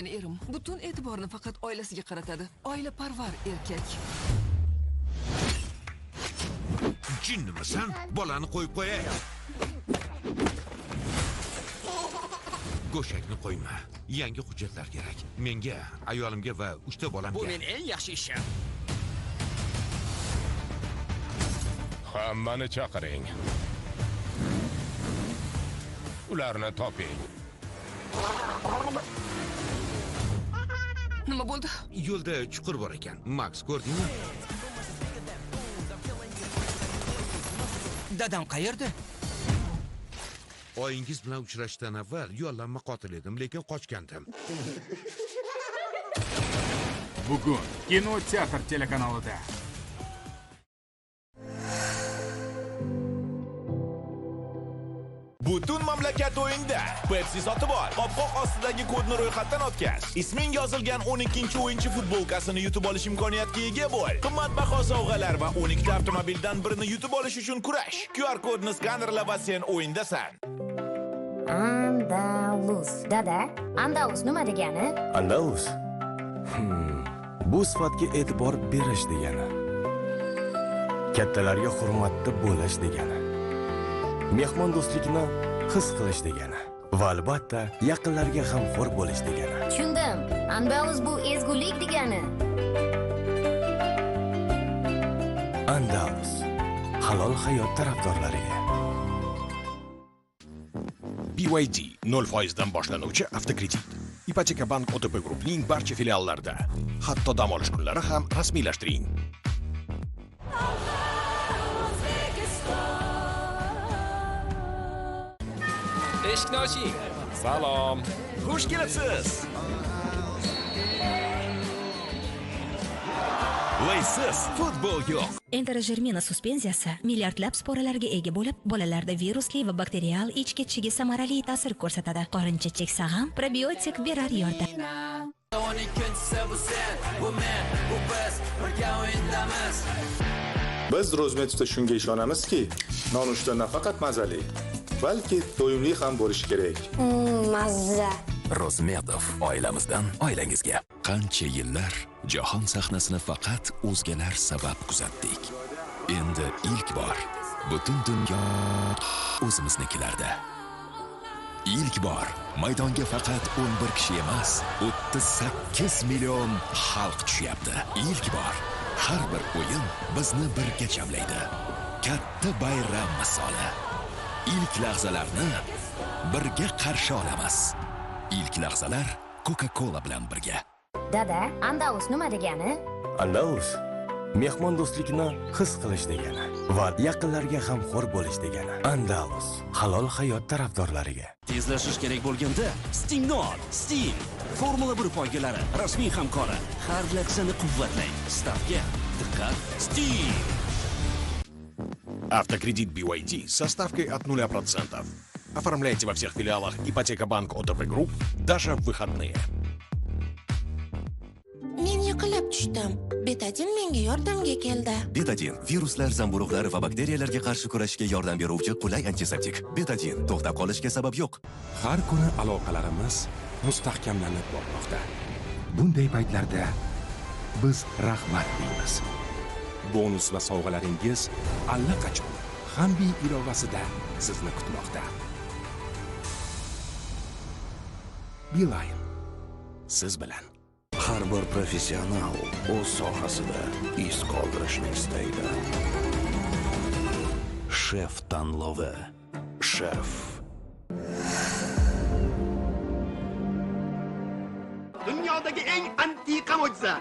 Meni erim butun e'tiborini faqat oilasiga qaratadi. Oilaparvar erkak. Jinnimisan? Bolani qo'yib qo'yay. Go'shakni qo'yma. Yangi hujjatlar kerak. Menga, ayolimga va 3 ta bolamga. Bu men eng yaxshi ishim. Hammani chaqiring. Ularni toping. Nima bo'ldi? Yo'lda chuqur bor ekan. Max, ko'rdingmi? Dadam qayerda? Oyingiz bilan uchrashdan avval yollanma qotil edim, lekin qochgandim. Bugun Kino Teatr telekanalida. Butun mamlakat o'yinda. Pepsi sotib ol. Qopqoq ostidagi kodni ro'yxatdan o'tkaz. Isming yozilgan 12-o'yinchi futbolkasini yutib olish imkoniyatiga ega bo'l. Qimmatbaho sovg'alar va 12 ta avtomobildan birini yutib olish uchun kurash. QR kodni skanerla va sen o'yindasan. Andalus. Dada, Andalus nima degani? Andalus. Bu sifatga e'tibor berish degani. Kattalarga hurmatda bo'lish degani. Mehmondo'stlikni his qilish degani va albatta yaqinlarga g'amxo'r bo'lish degani. Tushundim. Andalus bu ezgulik degani. Andalus halol hayot tarafdorlariga. BYD 0% dan boshlanuvchi avtokredit. Ipoteka bank OTP Groupning barcha filiallarida. Hatto dam olish kunlari ham rasmiylashtiring. Eshikni oching. Salom. Xush kelibsiz. Laysiz futbol yo'q. Enterogermina suspenziyasi milliardlab sporalarga ega bo'lib, bolalarda virusli va bakterial ich ketishiga samarali ta'sir ko'rsatadi. Qorincha cheksa ham probiotik berar yordam. 12-si bu sen, bu men, bu biz birga o'yindamiz. Biz Rozmetovda shunga ishonamizki, nonushta nafaqat mazali, balki to'yimli ham bo'lishi kerak. Mazza. Rozmetov oilamizdan oilangizga. Qancha yillar jahon sahnasini faqat o'zgalar sabab kuzatdik. Endi ilk bor butun dunyo o'zimiznikilarda. Ilk bor maydonga faqat 11 kishi emas, 38 million xalq tushyapti. Ilk bor har bir o'yin bizni birga jamlaydi. Katta bayram misoli. Ilk lahzalarni birga qarshi olamiz. Ilk lahzalar Coca-Cola bilan birga. Dada, Andalus nima degani? Andalus mehmondo'stlikni his qilish degani va yaqinlarga g'amxo'r bo'lish degani. Andalus halol hayot tarafdorlariga. Tezlashish kerak bo'lganda Stingni ol. Sting Formula 1 poygalari rasmiy hamkori. Har lahzani quvvatlang. Stavka, diqqat, Sting. Автокредит BYD со ставкой от 0%. Оформляйте во всех филиалах Ипотека Банк ОТП Групп даже в выходные. Men yiqilib tushdim. Betadin menga yordamga keldi. Betadin viruslar, zamburug'lar va bakteriyalarga qarshi kurashishga yordam beruvchi qulay antiseptik. Betadin to'xtab qolishga sabab yo'q. Har kuni aloqalarimiz mustahkamlanib bormoqda. Bunday paytlarda biz rahmat deymiz. Bonus va sovg'alaringiz allaqachon Hambi ilovasida sizni kutmoqda. Beeline siz bilan. Har bir professional o'z sohasida iz qoldirishni istaydi. Shef tanlovi. Shef. Dunyodagi eng antiqa mo'jiza.